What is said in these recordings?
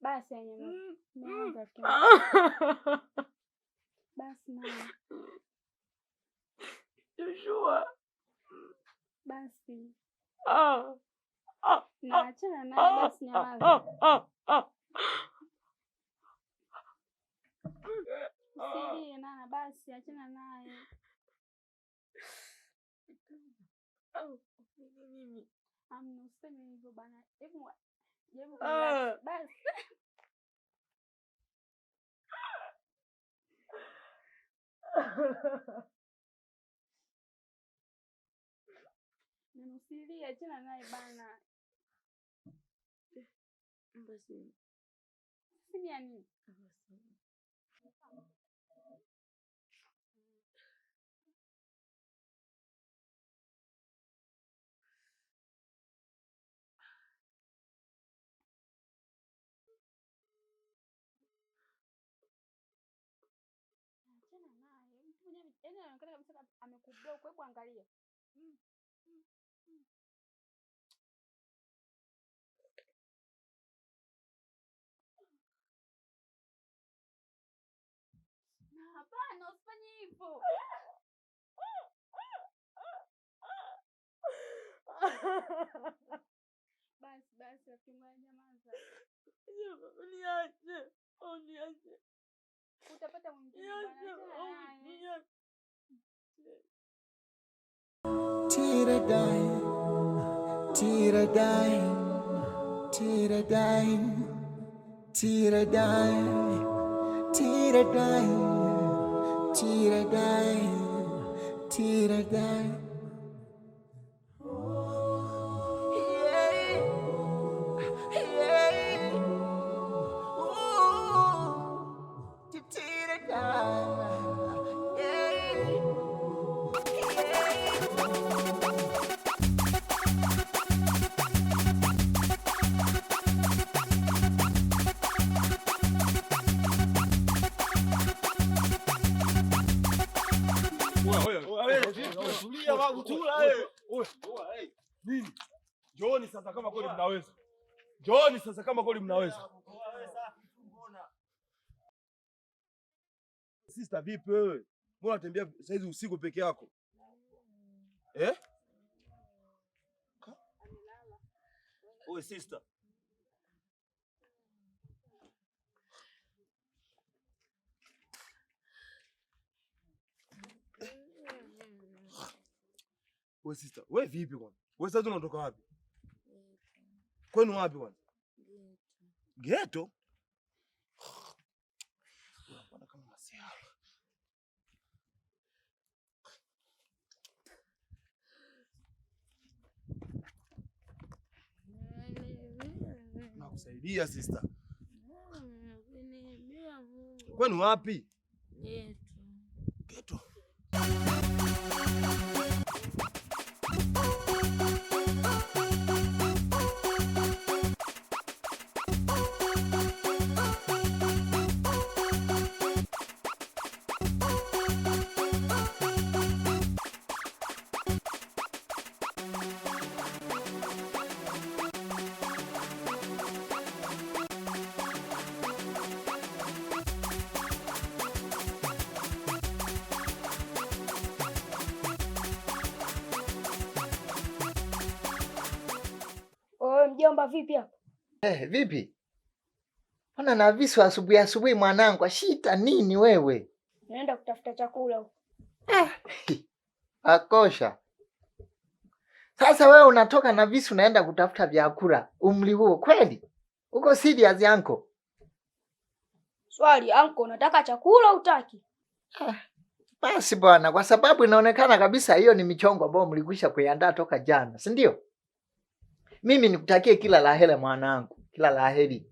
Basi nyamaza rafiki. Basi mama. Joshua. Basi. Na achana naye basi, nyamaza. Usilie Nana, basi achana naye. Amna, usiseme hivyo bana. Hebu jaribu kurelax. Basi. Nana, usilie, achana naye bana. Basi. Simu ya nini? Achana naye. Mtu mwenyewe yaani anaonekana kabisa amekublock. Hebu angalia. Na hapana, usifanye hivyo. Basi basi, rafiki yangu, nyamaza. Niache. Niache. Utapata mwingine bwana, achana naye. Tira die, tira die, tira die, tira die, tira die, tira die, tira die. Yeah, yeah. Ooh, tira die, yeah. Tulia babu, tula wewe. Nini? Njooni sasa kama kweli mnaweza. Njooni sasa kama kweli mnaweza. Sister, vipi wewe? Mbona unatembea saizi usiku peke yako? Eh? Wewe sister. Wewe sister, wewe vipi kwanza? Wewe sasa unatoka wapi? Kwenu wapi kwanza? Ghetto. Bwana kama masiara. Nakusaidia sister. Kwenu wapi? Ghetto. Ghetto. Oe mjomba, vipi hapa? Eh, vipi? Mbona na visu asubuhi asubuhi mwanangu, shita nini wewe? Naenda kutafuta chakula huko. Akosha. Sasa wewe unatoka na visu unaenda kutafuta vyakula umri huo kweli? Uko serious yanko? Swali anko, unataka chakula utaki? Basi bwana, kwa sababu inaonekana kabisa hiyo ni michongo ambayo mlikwisha kuiandaa toka jana, si ndio? Mimi nikutakie kila la heri mwanangu, kila la heri.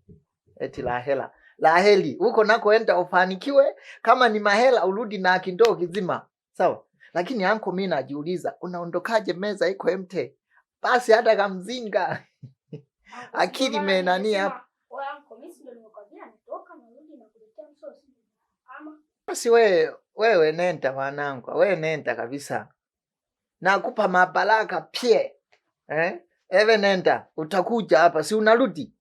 Eti la hela. La heri huko nakoenda ufanikiwe, kama ni mahela urudi na kindoo kizima. Sawa? Lakini anko, mimi najiuliza, unaondokaje meza iko empty? Basi hata kamzinga. Akili imenani hapa. Wewe anko, mimi si ndio nimekwambia nitoka narudi na kuletea msosi. Ama basi wewe nenda mwanangu, wewe nenda kabisa. Nakupa mabaraka pie. Eh? Ewe nenda, utakuja hapa, si unarudi?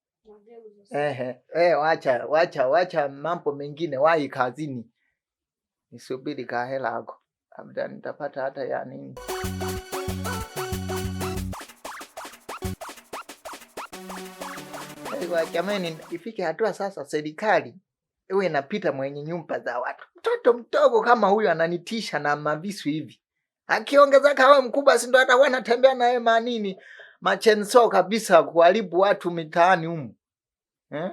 Ehe, wacha wacha wacha mambo mengine, wahi kazini. Nisubiri kahela hako, labda nitapata hata ya nini. Kwa jamani, ifike hatua sasa serikali iwe inapita mwenye nyumba za watu. Mtoto mdogo kama huyu ananitisha na mavisu hivi, akiongezeka awe mkubwa, si ndo atakuwa anatembea naye manini machenso kabisa kuharibu watu mitaani humu eh?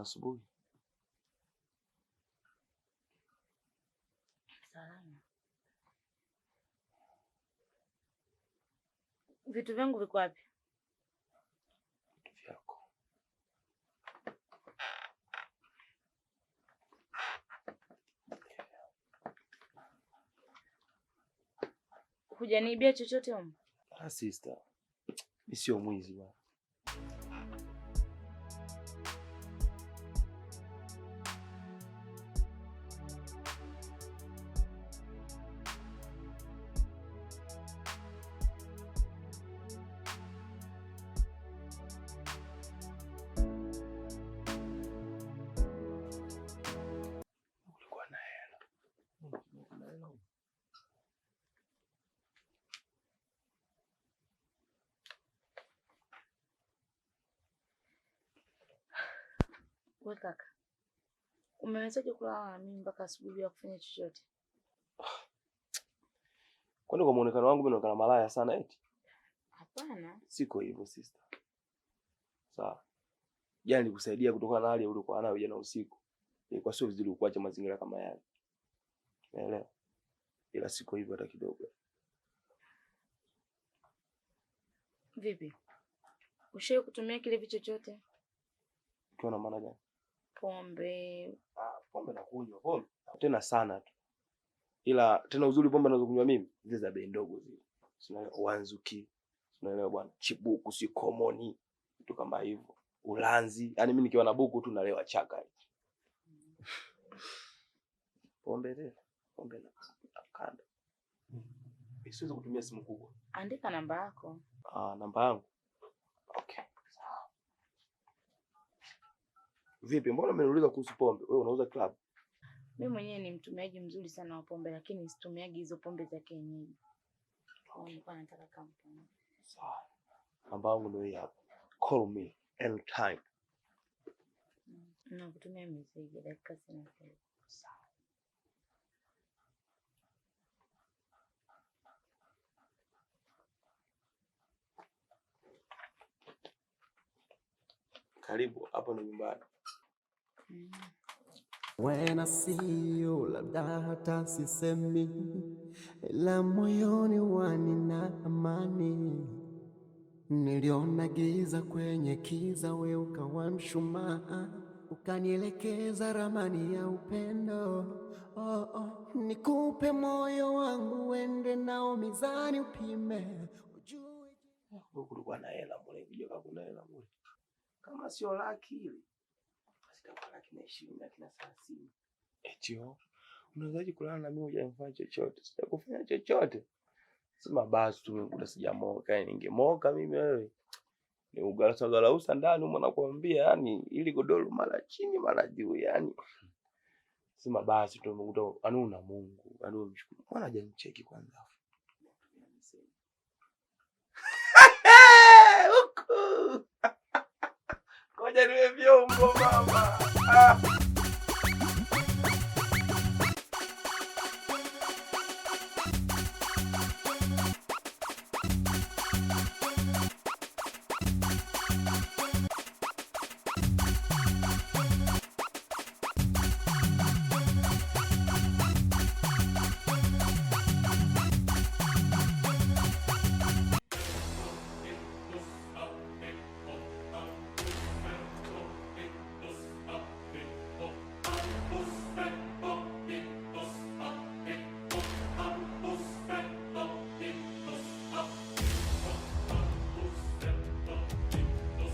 Asubuhi. Salama. Vitu vyangu viko wapi? Vitu vyako. Hujaniibia chochote huko? Ah, sister. Mimi sio mwizi bwana. Ulikuwa na hela. Kuna hela huko. We kaka, umewezaje kulala na mimi mpaka asubuhi bila kufanya chochote? Kwani kwa muonekano wangu mimi naonekana malaya sana eti? Hapana. Siko hivyo sister. Sawa. Jana nilikusaidia kutokana na hali uliokuwa nayo jana usiku. Ilikuwa sio vizuri kuacha mazingira kama yale. Unaelewa? Ila siko hivyo hata kidogo. Vipi? Ushawahi kutumia kilevi chochote? Ukiwa na maana gani? Pombe. Ah, pombe nakunywa pombe. Tena sana tu. Ila tena uzuri pombe nazokunywa mimi zile za bei ndogo zile. Unaelewa? Wanzuki. Unaelewa bwana? Chibuku si komoni. Vitu kama hivyo. Ulanzi. Yaani mimi nikiwa na buku tu nalewa chaka. Pombe tena. Pombe na kando. Mimi siwezi kutumia simu kubwa. Andika namba yako. Ah, namba yangu. Okay. Sawa. Vipi, mbona umeniuliza kuhusu pombe? Wewe unauza club? Mimi mwenyewe ni mtumiaji mzuri sana wa pombe, lakini situmiagi hizo pombe za kienyeji. Kwa hiyo nilikuwa nataka kampuni. Sawa. Namba yangu ndio hii hapa. Call me anytime. Na kutumia message dakika sina. Sawa. Karibu, hapo ni nyumbani. When I see you, labda hata sisemi, ila moyoni wanina amani. Niliona giza kwenye kiza, we ukawa mshumaa, ukanielekeza ramani ya upendo. Oh, oh, nikupe moyo wangu, uende nao mizani upime, ujue Kulikuwa na hela mule, kujua kuna hela mule. Kama sio laki ile, basi itakuwa 120,000, 130,000. Eti oh, unawezaje kulala na mimi hujanifanya chochote? Sijakufanya chochote. Sema basi tu nimekuta sijamoka, yani ningemoka mimi wewe. Ni ugalausa galausa ndani humo nakwambia, yani ili godoro mara chini mara juu, yani. Sema basi tu nimekuta yani una Mungu, yani umshukuru. Mbona hajanicheki kwanza? Huku. Ngoja niwe vyombo mama.